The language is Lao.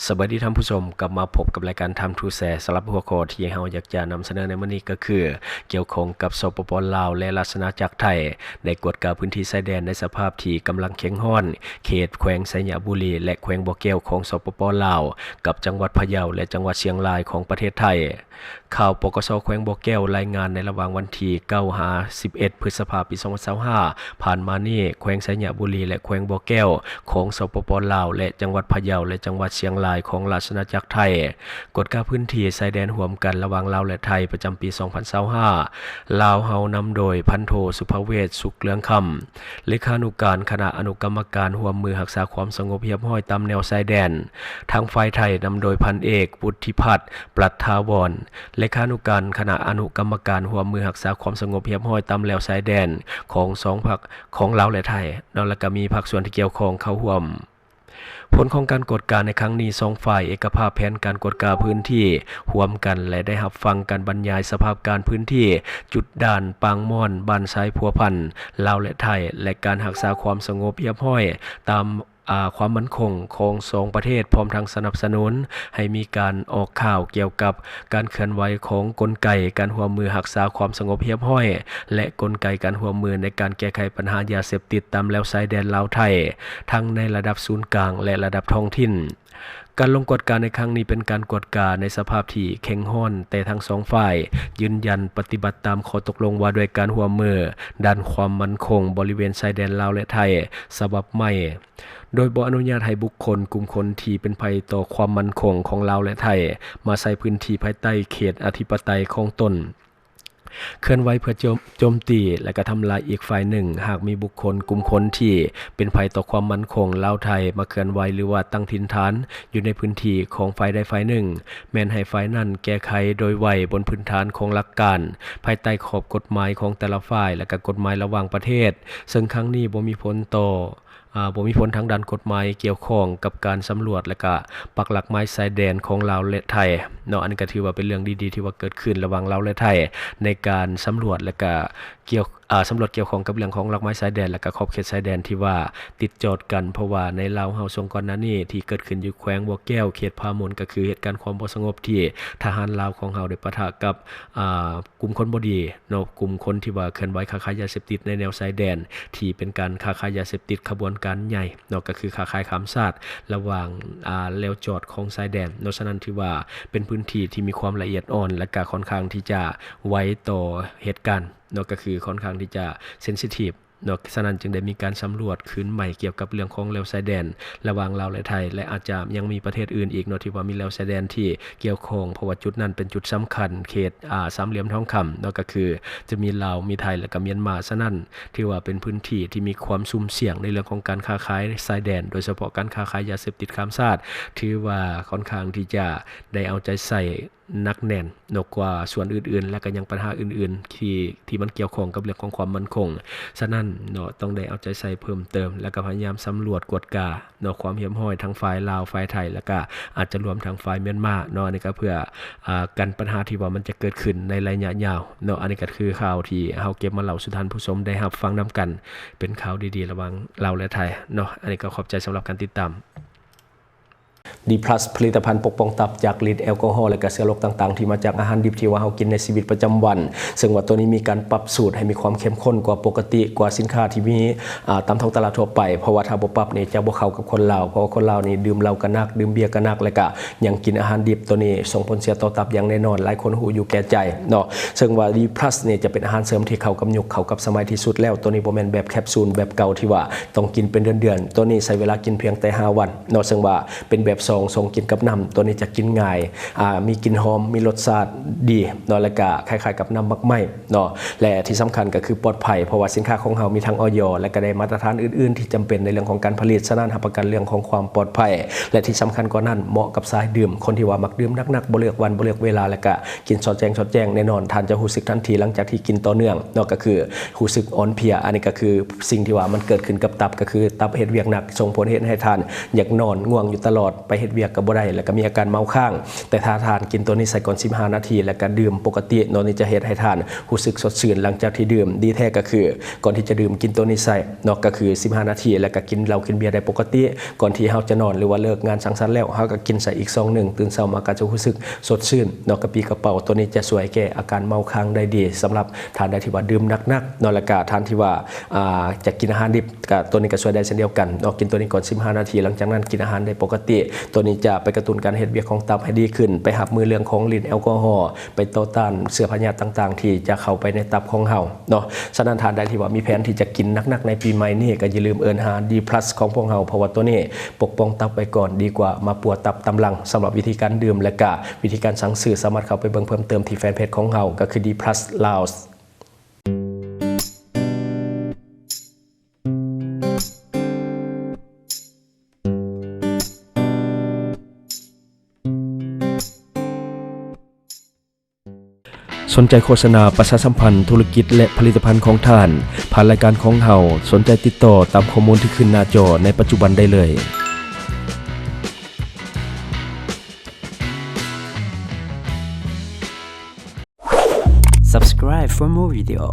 ສະບາຍດີທ່ານຜູ້ຊົມ, ກັບມາພົບກັບລາຍການ Time to Share ສຳລັບຫົວຂໍ້ທີ່ເຮົາຢາກຈະນຳສະເໜີໃນມື້ນີ້ກໍຄື ກ່ຽວຂ້ອງກັບ ສປປ ລາວ ແລະ ລາຊະອານາຈັກໄທ ໄດ້ກວດກາພື້ນທີ່ຊາຍແດນໃນສະພາບທີ່ກຳລັງແຂງຮ້ອນ ເຂດແຂວງໄຊຍະບູລີ ແລະ ແຂວງບໍ່ແກ້ວຂອງ ສປປ ລາວ ກັບຈັງຫວັດພະເຍົາ ແລະ ຈັງຫວັດຊຽງລາຍຂອງປະເທດໄທ. ຂ່າວ ປກສ ແຂວງບໍ່ແກ້ວ ລາຍງານໃນລະຫວ່າງວັນທີເກົ້າຫາສິບເອັດ ພຶດສະພາ ປີສອງພັນຊາວຫ້າ ຜ່ານມານີ້, ແຂວງໄຊຍະບູລີ ແລະ ແຂວງບໍ່ແກ້ວ ຂອງ ສປປ ລາວ ແລະ ຈັງຫວັດພະເຍົາ ແລະ ຈັງຫວັດຊຽງລາຍ ຂອງລາຊະອານາຈັກໄທ ກວດກາພື້ນທີ່ຊາຍແດນຮ່ວມກັນລະຫວ່າງລາວ ແລະ ໄທ ປະຈຳປີສອງພັນຊາວຫ້າ. ລາວເຮົານຳໂດຍ ພັນໂທ ສຸພະເວດ ສຸກເລືອງຄຳ ເລຂານຸການຄະນະອະນຸກຳມະການຮ່ວມມືຮັກສາຄວາມສະຫງົບຮຽບຮ້ອຍຕາມແນວຊາຍແດນ. ທາງຝ່າຍໄທນຳໂດຍ ພັນເອກ ວຸດທິພັດ ປລັດຖາວອນ ເລຂານຸການຄະນະອະນຸກຳມະການຮ່ວມມືຮັກສາຄວາມສະຫງົບຮຽບຮ້ອຍຕາມແນວຊາຍແດນຂອງສອງພັກ ຂອງລາວ ແລະ ໄທເນາະ, ແລ້ວກໍມີພາກສ່ວນທີ່ກ່ຽວຂ້ອງເຂົ້າຮ່ວມ. ຜົນຂອງການກວດກາໃນຄັ້ງນີ້, ສອງຝ່າຍເອກະພາບແຜນການກວດກາພື້ນທີ່ຮ່ວມກັນ ແລະ ໄດ້ຮັບຟັງການບັນຍາຍສະພາບການພື້ນທີ່ ຈຸດດ່ານປາງມ່ອນ ບ້ານຊາຍພົວພັນ ລາວ ແລະ ໄທ ແລະ ການຮັກສາຄວາມສະຫງົບຮຽບຮ້ອຍຕາມ ອາ ຄວາມໝັ້ນຄົງຂອງສອງປະເທດ, ພ້ອມທັງສະໜັບສະໜູນໃຫ້ມີການອອກຂ່າວກ່ຽວກັບການເຄື່ອນໄຫວຂອງກົນໄກການຮ່ວມມືຮັກສາຄວາມສະຫງົບຮຽບຮ້ອຍ ແລະ ກົນໄກການຮ່ວມມືໃນການແກ້ໄຂບັນຫາຢາເສບຕິດຕາມແລວຊາຍແດນລາວ-ໄທ, ທັງໃນລະດັບສູນກາງ ແລະ ລະດັບທ້ອງຖິ່ນ. ການລົງກວດກາໃນຄັ້ງນີ້ເປັນການກວດກາໃນສະພາບທີ່ເຄັ່ງຮ້ອນ, ແຕ່ທັງສອງຝ່າຍຢືນຢັນປະຕິບັດຕາມຂໍ້ຕົກລົງວ່າດ້ວຍການຮ່ວມມືດ້ານຄວາມໝັ້ນຄົງບໍລິເວນຊາຍແດນລາວ ແລະ ໄທ ສະບັບໃໝ່. ໂດຍບໍ່ອະນຸຍາດໃຫ້ບຸກຄົນ, ກຸ່ມຄົນທີ່ເປັນໄພຕໍ່ຄວາມໝັ້ນຄົງຂອງລາວ ແລະ ໄທ ມາໃຊ້ພື້ນທີ່ພາຍໃຕ້ເຂດອະທິປະໄຕຂອງຕົນ, ເຄື່ອນໄຫວເພື່ອໂຈມ, ໂຈມຕີ ແລະ ກະທຳລາຍອີກຝ່າຍໜຶ່ງ. ຫາກມີບຸກຄົນ, ກຸ່ມຄົນທີ່ເປັນໄພຕໍ່ຄວາມໝັ້ນຄົງລາວ-ໄທ ມາເຄື່ອນໄຫວ ຫຼື ວ່າຕັ້ງຖິ່ນຖານຢູ່ໃນພື້ນທີ່ຂອງຝ່າຍໃດຝ່າຍໜຶ່ງ, ແມ່ນໃຫ້ຝ່າຍນັ້ນແກ້ໄຂໂດຍໄວ ບົນພື້ນຖານຂອງຫຼັກການພາຍໃຕ້ຂອບກົດໝາຍຂອງແຕ່ລະຝ່າຍ ແລະ ກະກົດໝາຍລະຫວ່າງປະເທດ, ເຊິ່ງຄັ້ງນີ້ບໍ່ມີຜົນຕໍ່ ອາ ບໍ່ມີຜົນທາງດ້ານກົດໝາຍກ່ຽວຂ້ອງກັບການສຳຫຼວດ ແລະ ກະປັກຫຼັກໝາຍຊາຍແດນຂອງລາວ ແລະ ໄທເນາະ. ອັນນີ້ກະຖືວ່າເປັນເລື່ອງດີໆ ທີ່ວ່າເກີດຂຶ້ນລະຫວ່າງລາວ ແລະ ໄທ ໃນການສຳຫຼວດ ແລະ ກະກ່ຽວ ອາ ສຳຫຼວດກ່ຽວຂ້ອງກັບເລື່ອງຂອງຫຼັກໝາຍຊາຍແດນ ແລະ ກະຂອບເຂດຊາຍແດນທີ່ວ່າຕິດຈອດກັນ, ເພາະວ່າໃນລາວເຮົາຊ່ວງກ່ອນໜ້ານີ້ທີ່ເກີດຂຶ້ນຢູ່ແຂວງບໍ່ແກ້ວ ເຂດຜາໝົນ ກະຄືເຫດການຄວາມບໍ່ສະຫງົບທີ່ທະຫານລາວຂອງເຮົາໄດ້ປະທະກັບ ອາ ກຸ່ມຄົນບໍ່ດີເນາະ, ກຸ່ມຄົນທີ່ວ່າເຄື່ອນໄຫວຄ້າຂາຍຢາເສບຕິດໃນແນວຊາຍແດນ ທີ່ເປັນການຄ້າຂາຍຢາເສບຕິດຂະບວນການໃຫຍ່ເນາະ, ກໍຄືຄ້າຂາຍຂ້າມຊາດລະຫວ່າງ ອາ ແລວຈອດຂອງຊາຍແດນເນາະ. ສະນັ້ນຖືວ່າເປັນພື້ນທີ່ທີ່ມີຄວາມລະອຽດອ່ອນ ແລະ ກະຂ້ອນຂ້າງທີ່ຈະໄວຕໍ່ເຫດການເນາະ, ກໍຄືຂ້ອນຂ້າງທີ່ຈະເຊັນຊິທີບ ເນາະ. ສະນັ້ນຈຶ່ງໄດ້ມີການສຳຫຼວດຄືນໃໝ່ກ່ຽວກັບເລື່ອງຂອງແລວຊາຍແດນລະຫວ່າງລາວ ແລະ ໄທ ແລະ ອາດຈະຍັງມີປະເທດອື່ນອີກເນາະ ທີ່ວ່າມີແລວຊາຍແດນທີ່ກ່ຽວຂ້ອງ, ເພາະວ່າຈຸດນັ້ນເປັນຈຸດສຳຄັນ ເຂດ ອາ ສາມຫຼ່ຽມທອງຄຳເນາະ, ກໍຄືຈະມີລາວ, ມີໄທ ແລະ ກະມຽນມາ. ສະນັ້ນຖືວ່າເປັນພື້ນທີ່ທີ່ມີຄວາມສຸ່ມສ່ຽງໃນເລື່ອງຂອງການຄ້າຂາຍຊາຍແດນ, ໂດຍສະເພາະການຄ້າຂາຍຢາເສບຕິດຂ້າມຊາດ ຖືວ່າຂ້ອນຂ້າງທີ່ຈະໄດ້ເອົາໃຈໃສ່ ໜັກແໜ້ນເນາະກວ່າສ່ວນອື່ນໆ ແລະກະຍັງປັນຫາອື່ນໆ ທີ່ ທີ່ມັນກ່ຽວຂ້ອງກັບເລື່ອງຂອງຄວາມໝັ້ນຄົງ. ສະນັ້ນເນາະ ຕ້ອງໄດ້ເອົາໃຈໃສ່ເພີ່ມເຕີມ ແລະກະພະຍາຍາມສຳຫຼວດກວດກາເນາະ ຄວາມຮຽບຮ້ອຍທັງຝ່າຍລາວ, ຝ່າຍໄທ ແລະກະອາດຈະລວມທັງຝ່າຍມຽນມາເນາະ. ອັນນີ້ກະເພື່ອ ອາ ກັນປັນຫາທີ່ວ່າມັນຈະເກີດຂຶ້ນໃນໄລຍະຍາວເນາະ. ອັນນີ້ກະຄືຂ່າວທີ່ເຮົາເກັບມາເລົ່າສູ່ທ່ານຜູ້ຊົມໄດ້ຮັບຟັງນຳກັນ, ເປັນຂ່າວດີໆລະຫວ່າງລາວ ແລະ ໄທເນາະ. ອັນນີ້ກະຂອບໃຈສຳລັບການຕິດຕາມ. ດີພລັສ ຜະລິດຕະພັນປົກປ້ອງຕັບຈາກລິດແອລກໍຮໍ ແລະກະເຊື້ອໂລກຕ່າງໆ ທີ່ມາຈາກອາຫານດິບທີ່ວ່າເຮົາກິນໃນຊີວິດປະຈຳວັນ, ເຊິ່ງວ່າໂຕນີ້ມີການປັບສູດໃຫ້ມີຄວາມເຂັ້ມຂຸ້ນກວ່າປົກກະຕິ, ກວ່າສິນຄ້າທີ່ມີ ອາ ຕາມທ້ອງຕະຫຼາດທົ່ວໄປ, ເພາະວ່າຖ້າບໍ່ປັບນີ້ຈະບໍ່ເຂົ້າກັບຄົນລາວ, ເພາະວ່າຄົນລາວນີ້ດື່ມເຫຼົ້າກະໜັກ, ດື່ມເບຍກະໜັກ ແລະກະຍັງກິນອາຫານດິບ, ໂຕນີ້ສົ່ງຜົນເສຍຕໍ່ຕັບຢ່າງແນ່ນອນ, ຫຼາຍຄົນຮູ້ຢູ່ແກ່ໃຈເນາະ. ເຊິ່ງວ່າດີພລັສນີ້ຈະເປັນອາຫານເສີມທີ່ເຂົ້າກັບຍຸກ, ເຂົ້າກັບສະໄໝທີ່ສຸດແລ້ວ, ໂຕນີ້ບໍ່ແມ່ນແບບແຄປຊູນແບບເກົ່າທີ່ວ່າ ຕ້ອງກິນເປັນເດືອນໆ, ໂຕນີ້ໃຊ້ເວລາກິນພຽງແຕ່ຫ້າວັນເນາະ, ເຊິ່ງວ່າເປັນແບບຊອງ, ຊອງກິນກັບນ້ຳ, ໂຕນີ້ຈະກິນງ່າຍ, ອາ ມີກິ່ນຫອມ, ມີລົດຊາດດີເນາະ, ແລະກະຄ້າຍໆກັບນ້ຳໝາກໄມ້ເນາະ, ແລະທີ່ສຳຄັນກໍຄືປອດໄພ, ເພາະວ່າສິນຄ້າຂອງເຮົາມີທັງ ອອຍ ແລະກະໄດ້ມາດຕະຖານອື່ນໆທີ່ຈຳເປັນໃນເລື່ອງຂອງການຜະລິດ, ສະນັ້ນຮັບປະກັນເລື່ອງຂອງຄວາມປອດໄພ, ແລະທີ່ສຳຄັນກວ່ານັ້ນ ເໝາະກັບສາຍດື່ມ, ຄົນທີ່ວ່າມັກດື່ມໜັກໆ, ບໍ່ເລືອກວັນ, ບໍ່ເລືອກເວລາ, ແລະກະກິນຊອດແຈ້ງ, ຊອດແຈ້ງ, ແນ່ນອນທ່ານຈະຮູ້ສຶກທັນທີຫຼັງຈາກທີ່ກິນຕໍ່ເນື່ອງເນາະ, ກໍຄື ຮູ້ສຶກອ່ອນເພຍ, ອັນນີ້ກໍຄືສິ່ງທີ່ວ່າມັນເກີດຂຶ້ນກັບຕັບ, ກໍຄືຕັບເຮັດວຽກໜັກ, ສົ່ງຜົນເຮັດໃຫ້ທ່ານຢາກນອນ, ງ່ວງຢູ່ຕະຫຼອດ, ໄປເຮັດ ວຽກກໍບໍ່ໄດ້ ແລ້ວກໍມີອາການເມົາຄ້າງ. ແຕ່ຖ້າທ່ານກິນໂຕນີ້ໃສ່ກ່ອນສິບຫ້ານາທີ ແລ້ວກໍດື່ມປົກກະຕິເນາະ ນີ້ຈະເຮັດໃຫ້ທ່ານຮູ້ສຶກສົດຊື່ນຫຼັງຈາກທີ່ດື່ມ. ດີແທ້ກໍຄື ກ່ອນທີ່ຈະດື່ມ ກິນໂຕນີ້ໃສ່ເນາະ ກໍຄືສິບຫ້ານາທີ ແລ້ວກໍກິນເຫຼົ້າກິນເບຍໄດ້ປົກກະຕິ. ກ່ອນທີ່ເຮົາຈະນອນ ຫຼືວ່າເລີກງານສັງສັນແລ້ວ ເຮົາກໍກິນໃສ່ອີກຊອງໜຶ່ງ, ຕື່ນເຊົ້າມາກໍຈະຮູ້ສຶກສົດຊື່ນເນາະ ກະປີ້ກະເປົາ. ໂຕນີ້ຈະຊ່ວຍແກ້ອາການເມົາຄ້າງໄດ້ດີ ສຳລັບທ່ານໃດທີ່ວ່າດື່ມໜັກໆເນາະ ແລ້ວກະທ່ານທີ່ວ່າ ອ່າ ຈະກິນອາຫານດິບ ກະໂຕນີ້ກະຊ່ວຍໄດ້ເຊັ່ນດຽວກັນເນາະ. ກິນໂຕນີ້ກ່ອນສິບຫ້ານາທີ ຫຼັງຈາກນັ້ນກິນອາຫານໄດ້ປົກກະຕິ. ໂຕນີ້ຈະໄປກະຕຸ້ນການເຮັດວຽກຂອງຕັບໃຫ້ດີຂຶ້ນ, ໄປຮັບມືເລື່ອງຂອງລິດແອລກໍຮໍ, ໄປຕໍ່ຕ້ານເຊື້ອພະຍາດຕ່າງໆທີ່ຈະເຂົ້າໄປໃນຕັບຂອງເຮົາເນາະ. ສະນັ້ນທ່ານໃດທີ່ວ່າມີແຜນທີ່ຈະກິນໜັກໆໃນປີໃໝ່ນີ້ ກະຢ່າລືມເອີ້ນຫາ ດີພລັສ ຂອງພວກເຮົາ ເພາະວ່າໂຕນີ້ປົກປ້ອງຕັບໄວ້ກ່ອນ ດີກວ່າມາປົວຕັບຕາມຫຼັງ. ສຳລັບວິທີການດື່ມ ແລະກະວິທີການສັ່ງຊື້ ສາມາດເຂົ້າໄປເບິ່ງເພີ່ມເຕີມທີ່ແຟນເພຈຂອງເຮົາ ກໍຄື ດີພລັສ ລາວ. ສົນໃຈໂຄສະນາປະຊາສຳພັນທຸລະກິດ ແລະ ຜະລິດຕະພັນຂອງທ່ານ ຜ່ານລາຍການຂອງເຮົາ? ສົນໃຈຕິດຕໍ່ຕາມຂໍ້ມູນທີ່ຂຶ້ນໜ້າຈໍໃນປັດຈຸບັນໄດ້ເລີຍ. Subscribe for more video.